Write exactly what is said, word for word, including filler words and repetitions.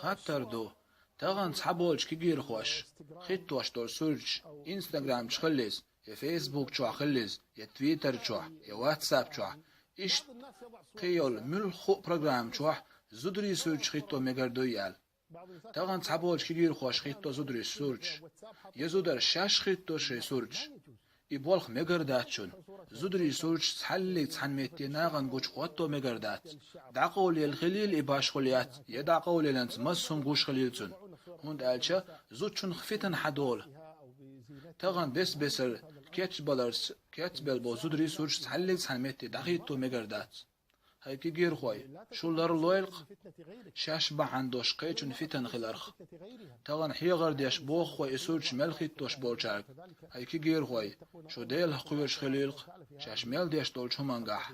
Хаттар ду, тахана цхьаболчу кегийрхоша хӀиттош долу сурташ Instagram чу хилла иза, я Facebook чохь хилла иза, я Twitter чохь, я WhatsApp чохь, иштта кхин йолу муьлхха а программа чохь зударийн сурташ хӀитто мегар дуй аьлла. Тахана цхьаболчу кегийрхоша хӀитто зударийн сурташ, я зударша шаьш хӀитто шайн сурташ. И болх мегар дац шуна. Зударийн сурташ цхьаллиг цхьана метте нахана гучу хӀотто мегар дац. ДӀакъовлаелла хилийла и башхалла яц, я дӀакъовлаелланца массо хӀума гуш хилийла цунна. ХӀунда аьлча зудчунах фитан хьадолу. Тахана бес-бесара кечбаларца, кечбелла болу зударийн сурташ цхьаллиг цхьана метте дӀахӀитто мегар дац. ХӀай кегийрхой, шу ларлойла-кх шаьш бахьана долуш кхечун фитан хиларх. Тахана хьехар деш боху-кх вай и сурташ мел хӀиттош болчаьрга. ХӀай кегийрхой, шу Делах кхоьруш хилийла-кх шаьш мел деш долчу хӀумангахь.